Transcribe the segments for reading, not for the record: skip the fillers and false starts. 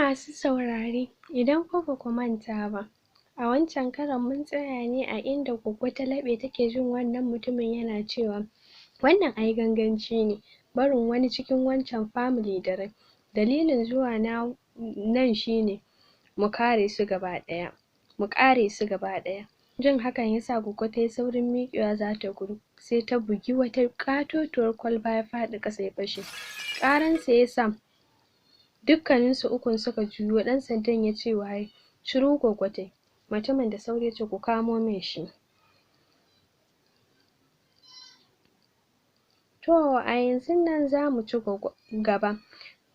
Masu saurare, idan fa baku manta ba, a wancan karon mun tsaya ne a inda Gwaggo ta laɓe take jin wannan mutumin yana cewa wannan ai ganganci ne, barin wani cikin wancan family da rai. Dalilin zuwa na nan shine mu kare su gaba ɗaya, mu ƙare su gaba ɗaya. Jin hakan yasa Gwaggo tayi saurin miƙewa zata gudu, sai ta bugi wata ƙatotuwar kwalba ya faɗi ƙasa ya fashe. Ƙaran sa yasa dukkanin su ukun suka juyo. Ɗan sandan yace, "Waye?" Shiru Gwaggo tayi. Mutumin da sauri yace, "Ku kamo min shi." To a yanzun nan zamu ci gaba.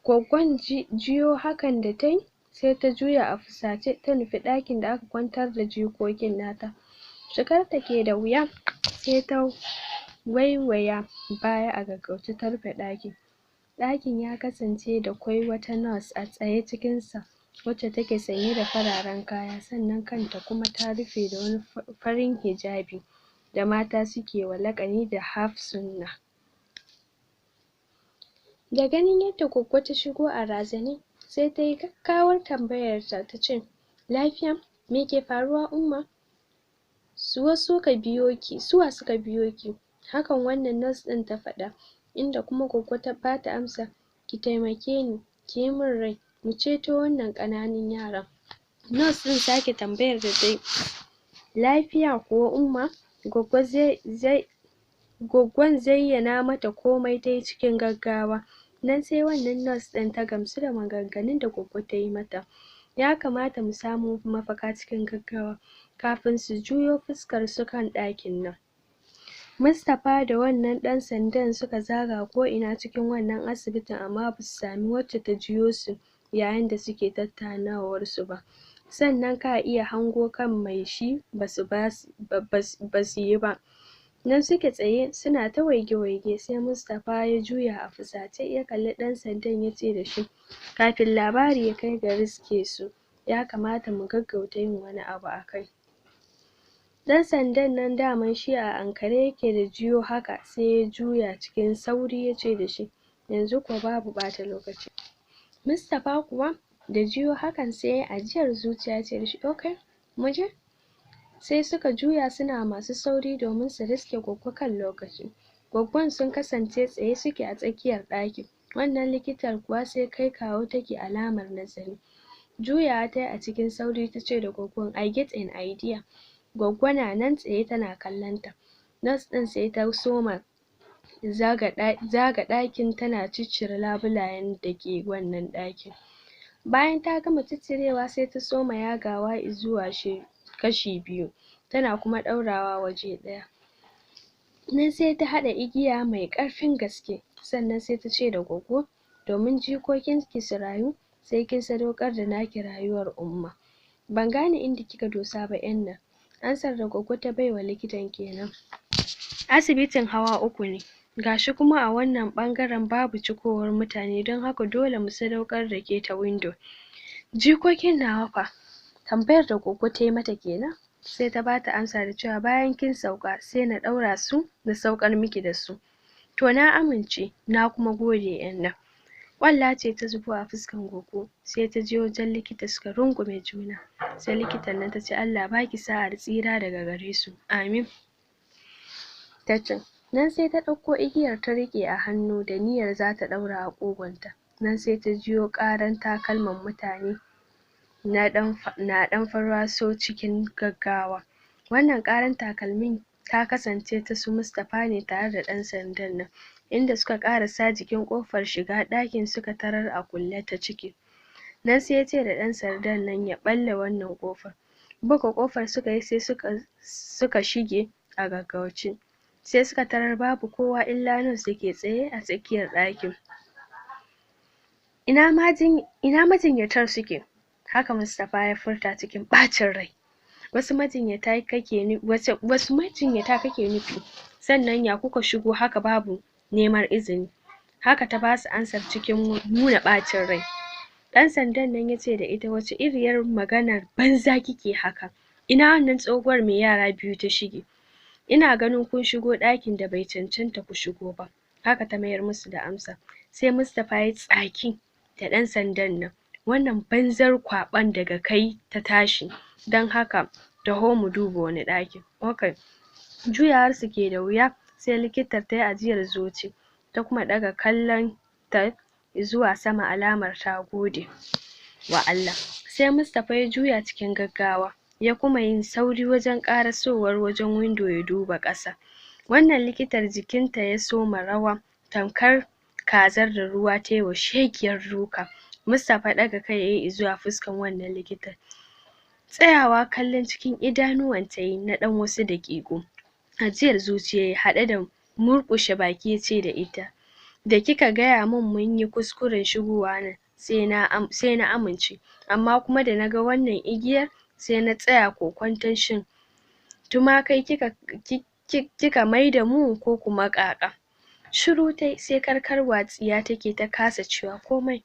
Gwaggon jiyo hakan da tayi, sai ta juya a fusace ta nufi ɗakin da aka kwantar da jikokin nata. Shigar ta ke da wuya, sai ta waiwaya baya a gaggauce ta rufe ɗakin. Ɗakin ya kasance da kwai wata nurse a tsaye cikin sa, wacce take sanye da fararen kaya, sannan kanta kuma ta rufe da wani farin hijabi da mata suke wa laƙani da half sunna. Da ganin yadda Gwaggo ta shigo a razane, sai tayi gaggawar tambayar ta, tace, "Lafiya? Me ke faruwa, Umma? Suwa biyo ki suwa suka biyo ki?" Hakan wannan nurse ɗin ta faɗa, inda kuma Gwaggo ta bata amsa, "Ki taimake ni, kiyi min rai, mu ceto wannan ƙananun yaran." Nurse ɗin sake tambayar da tayi, "Lafiya kuwa, Umma?" Gwaggo zai Gwaggon zayyana mata komai tayi cikin gaggawa. Nan sai wannan nurse ɗin ta gamsu da maganganun da Gwaggo tayi mata. "Ya kamata mu samo mafaka cikin gaggawa kafin su juyo fuskar su kan ɗakin nan." Mustapha da wannan ɗan sandan suka zaga ko ina cikin wannan asibitin, amma basu sami wacce ta jiyo su yayin da suke tattaunawar su ba. Sannan ka iya hango kan mai shi basu basu yi ba. Nan suke tsaye suna ta waige-waige, sai Mustapha ya juya a fusace ya kalli ɗan sandan, yace da shi, "Kafin labari ya kai ga riske su, ya kamata mu gaggauta yin wani abu akai." Ɗan sandan nan daman shi a ankare yake, da jiyo haka sai ya juya cikin sauri yace da shi, "Yanzu kuwa babu ɓata lokaci." Mustapha kuwa da jiyo hakan sai yayi ajiyar zuciya, yace da shi, "Okay, muje." Sai suka juya suna masu sauri domin su riske Gwaggo kan lokaci. Gwaggon sun kasance tsaye suke a tsakiyar ɗakin. Wannan likitar kuwa sai kai kawo take alamar nazari. Juyawa tayi a cikin sauri tace da Gwaggon, "I get an idea." Gwaggo na nan tsaye tana kallon ta. Nurse ɗin sai ta soma zaga zaga ɗakin tana ciccire labulayen da ke wannan ɗakin. Bayan ta gama ciccirewa, sai ta soma yagawa izuwa shi kashi biyu, tana kuma ɗaurawa waje ɗaya. Nan sai ta haɗa igiya mai ƙarfin gaske, sannan sai tace da Gwaggo, "Domin jikokin ki su rayu, sai kin sadaukar da naki rayuwar, Umma." "Ban gane inda kika dosa ba, ƴan nan." Ansar da Gwaggo ta baiwa likitan kenan. "Asibitin hawa uku ne, gashi kuma a wannan ɓangaren babu cikowar mutane, don haka dole mu sadaukar da ke ta window." "Jikokin nawa fa?" Tambayar da Gwaggo tayi mata kenan. Sai ta bata amsa da cewa, "Bayan kin sauka, sai na ɗaura su na saukar miki da su." "To, na amince, na kuma gode, ƴan nan." Ƙwalla ce ta zubo a fuskan Gwaggo, sai ta je wajen likita suka rungume juna. Sai likitan nan tace, "Allah baki sa'ar tsira daga gare su." "Amin," tace. Nan sai ta ɗauko igiyar ta riƙe a hannu da niyyar zata ɗaura a ƙugunta. Nan sai ta jiyo ƙaran takalman mutane na ɗan na ɗan farwaso cikin gaggawa. Wannan ƙaran takalmin ta kasance ta su Mustapha ne tare da ɗan sandan nan, inda suka ƙarasa jikin ƙofar shiga ɗakin suka tarar a kulle ta ciki. Nan sai yace da ɗan sandan nan ya ɓalle wannan ƙofar. Buga ƙofar suka yi, sai suka shige a gaggauce. Sai suka tarar babu kowa illa nurse da ke tsaye a tsakiyar ɗakin. Ina ina majinyatar suke?" Haka Mustapha ya furta cikin ɓacin rai. Wasu majinyata kake nufi? Sannan ya kuka shigo haka babu neman izini?" Haka ta basu ansar cikin nuna ɓacin rai. Ɗan sandan nan yace da ita, "Wace iriyar maganar banza kike haka? Ina wannan tsohuwar mai yara biyu ta shige? Ina ganin kun shigo ɗakin da bai cancanta ku shigo ba." Haka ta mayar musu da amsa. Sai Mustapha ya tsaki da ɗan sandan nan, Wannan banzar kwaɓan daga kai ta tashi, don haka taho mu duba wani ɗakin. Okay, juyawar su ke da wuya sai likitar tayi ajiyar zuci ta kuma ɗaga kallon ta zuwa sama alamar ta gode wa Allah. Sai Mustapha ya juya cikin gaggawa ya kuma yin sauri wajen ƙarasowar wajen window ya duba ƙasa. Wannan likitar jikinta ya soma rawa tamkar kazar da ruwa tayi wa shegiyar duka. Mustapha ɗaga kai yayi izuwa fuskan wannan likitar, tsayawa kallon cikin idanuwan tayi na ɗan wasu daƙiƙu. Ajiyar zuciya yayi haɗe da murƙushe baki yace da ita, da kika gaya min munyi kuskuren shigowa nan sai na amince, amma kuma da naga wannan igiyar sai na tsaya kokwanton shin tumakai kika maida mu ko kuma ƙaƙa. Shiru tayi sai karkarwa tsiya take, ta kasa cewa komai.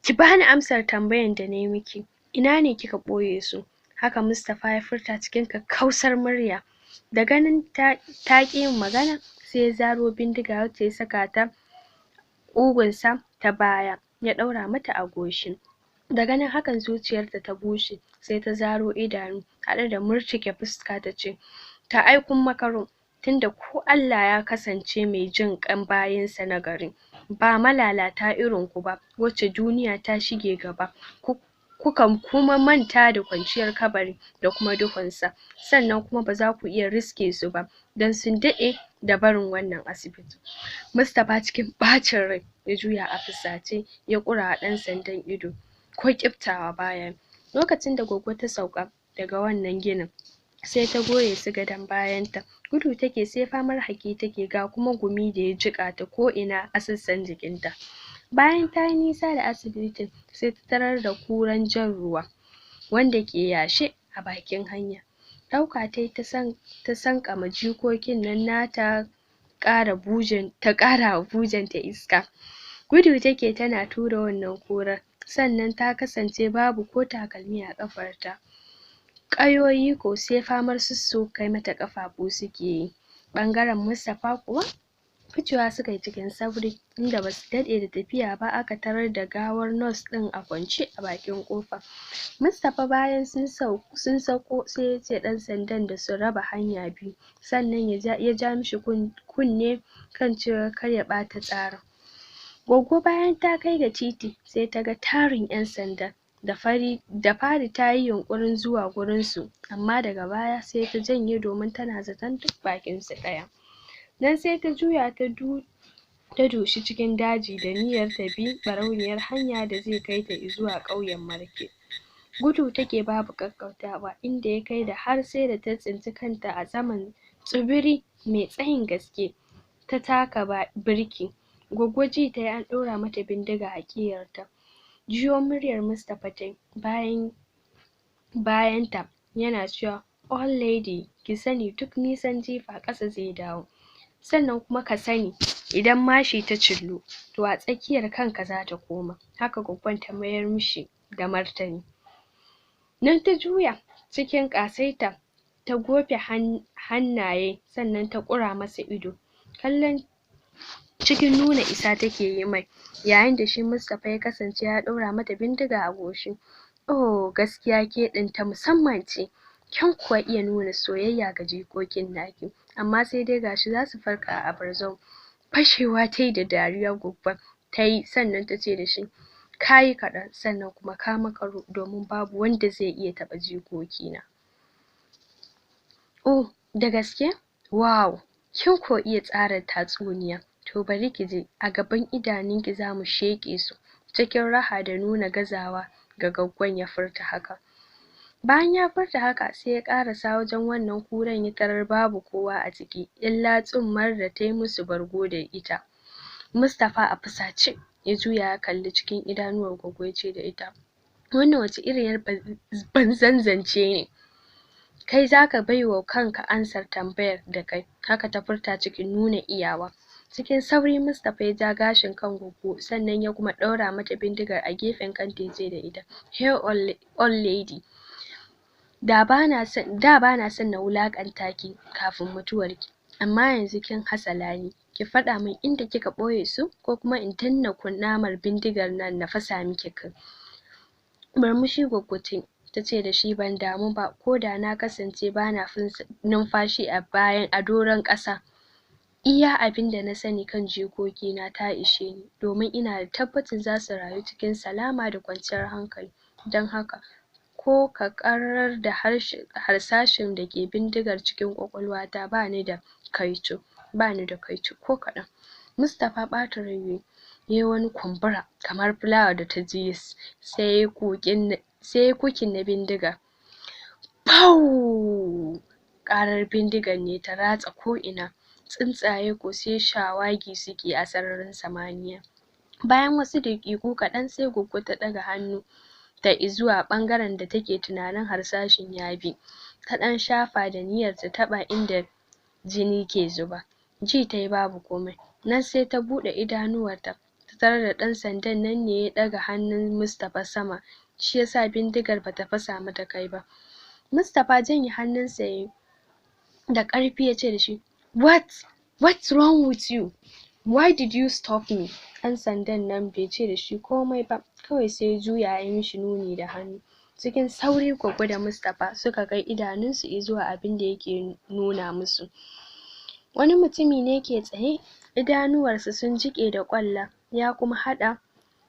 Ki bani amsar tambayan da nayi miki, ina ne kika ɓoye su? Haka Mustapha ya furta cikin kakkausar murya. Da ganin ta ƙi yin magana, sai ya zaro bindiga wacce ya saka ta ƙugunsa ta baya ya ɗaura mata a goshi. Da ganin hakan zuciyarta ta bushe, sai ta zaro idanu haɗe da murtuke fuska tace, ta ai kun makaro, tunda ko Allah ya kasance mai jin ƙan bayinsa na gari, ba malalata irin ku ba, wacce duniya ta shige gaba kuka kuma manta da kwanciyar kabari da kuma duhunsa, sannan kuma baza ku iya riske su ba don sun daɗe da barin wannan asibiti. Mustapha cikin ɓacin rai ya juya a fusace ya ƙura wa ɗan sandan ido ko ƙiftawa baya yi. Lokacin da Gwaggo ta sauka daga wannan ginin, sai ta goye su gadon bayanta, gudu take sai famar haki take, ga kuma gumi da ya jiƙa ta ko ina a sassan jikinta. Bayan tayi nisa da asibitin, sai ta tarar da kuran jan ruwa wanda ke yashe a bakin hanya. Ɗauka tayi ta sankama jikokin nan nata ƙara bujen ta ƙara wa bujenta iska. Gudu take tana tura wannan kurar, sannan ta kasance babu ko takalmi a ƙafarta. Ƙayoyi ko sai famar sussoka mata ƙafafu suke yi. Ɓangaren Mustapha kuwa ficewa suka yi cikin sauri, inda basu daɗe da tafiya ba aka tarar da gawar nurse ɗin a kwance a bakin ƙofa. Mustapha bayan sun sauko sai yace ɗan sandan da su raba hanya biyu, sannan ya ja mishi kunne kan cewa kar ya ɓata tsarin. Gwaggo bayan ta kai ga titi sai ta ga tarin ƴan sanda. Da fari tayi yunƙurin zuwa gurin su, amma daga baya sai ta janye domin tana zaton duk bakin su ɗaya. Nan sai ta juya ta doshi cikin daji da niyyar ta bi ɓarauniyar hanya da zai kai ta izuwa ƙauyen Marke. Gudu take babu ƙaƙƙautawa, inda ya kai da har sai da ta tsinci kanta a saman tsibiri mai tsayin gaske, ta taka birki. Gwaggo ji tayi an ɗora mata bindiga a ƙeyarta. Jiyo muryar Mustapha tayi bayan bayanta yana cewa, old lady, ki sani duk nisan jifa ƙasa zai dawo, sannan kuma ka sani idan mashi ta cillu to a tsakiyar kanka zata koma. Haka gwaggon ta mayar mishi da martani. Nan ta juya cikin ƙasaita ta gofe hannaye, sannan ta ƙura masa ido. Kallon cikin nuna isa take yi mai, yayin da shi Mustapha ya kasance ya ɗaura mata bindiga a goshi. Oh, gaskiya ke ɗin ta musamman ce, kin kuwa iya nuna soyayya ga jikokin naki, amma sai dai gashi zasu farka a barzahu. Fashewa tayi da dariya gwaggon tayi, sannan tace da shi, kayi kaɗan sannan kuma ka makaro, domin babu wanda zai iya taɓa jikokina. Oh, da gaske? Wow, kin ko iya tsara tatsuniya. To bari ki ji, a gaban idanunki zamu sheƙe su. Cikin raha da nuna gazawa ga gwaggon ya furta haka. Bayan ya furta haka sai ya ƙarasa wajen wannan kuran, ya tarar babu kowa a ciki illa tsummar da tayi musu bargo da ita. Mustapha a fusace ya juya ya kalli cikin idanuwan gwaggo yace da ita, wannan wace iriyar banzan zance ne? Kai zaka baiwa kanka ansar tambayar da kai. Haka ta furta cikin nuna iyawa. Cikin sauri Mustapha ya ja gashin kan gwaggo, sannan ya kuma ɗaura mata bindigar a gefen kanta yace da ita, hey old lady, da bana son na wulaƙanta ki kafin mutuwarki, amma yanzu kin hasala ni. Ki faɗa min inda kika ɓoye su ko kuma in danna kunamar bindigar nan na fasa miki kai. Murmushi Gwaggo tayi, tace da shi, ban damu ba koda na kasance bana numfashi a bayan a doron ƙasa. Iya abinda na sani kan jikokina ta ishe ni, domin ina da tabbacin zasu rayu cikin salama da kwanciyar hankali. Don haka ko ka ƙarar da harsashin dake bindigar cikin ƙwaƙwalwata, bani da kaito, bani da kaito ko kaɗan. Mustapha ɓata rai yayi, yayi wani kumbura kamar fulawa da ta ji yis, sai yayi kukin sai yayi cocking na bindiga. Pau! Ƙarar bindigar ne ta ratsa ko ina, tsuntsaye ko sai shawagi suke a sararin samaniya. Bayan wasu daƙiƙu kaɗan, sai Gwaggo ta ɗaga hannu ta izuwa ɓangaren da take tunanin harsashin ya bi, ta ɗan shafa da niyyar ta taɓa inda jini ke zuba. Ji tayi babu komai. Nan sai ta buɗe idanuwarta, ta tarar da ɗan sandan nan ne ya ɗaga hannun Mustapha sama, shi yasa bindigar bata fasa mata kai ba. Mustapha janye hannunsa yayi da ƙarfi, yace da shi, What's wrong with you? Why did you stop me?" Ɗan sandan nan bai ce da shi komai ba, kawai sai ya juya ya mishi nuni da hannu. Cikin sauri Gwaggo da Mustapha suka kai idanunsu izuwa abinda yake nuna musu. Wani mutumi ne ke tsaye, idanuwarsa sun jiƙe da ƙwalla, ya kuma haɗa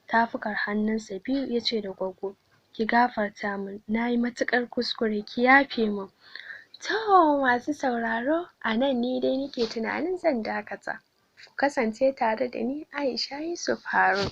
tafukar hannunsa biyu, yace da Gwaggo, "Ki gafarta min, nayi matuƙar kuskure, ki yafe min." To, masu sauraro, a nan ni dai nake tunanin zan dakata. Ku kasance tare da ni, Aisha Yusuf Harun.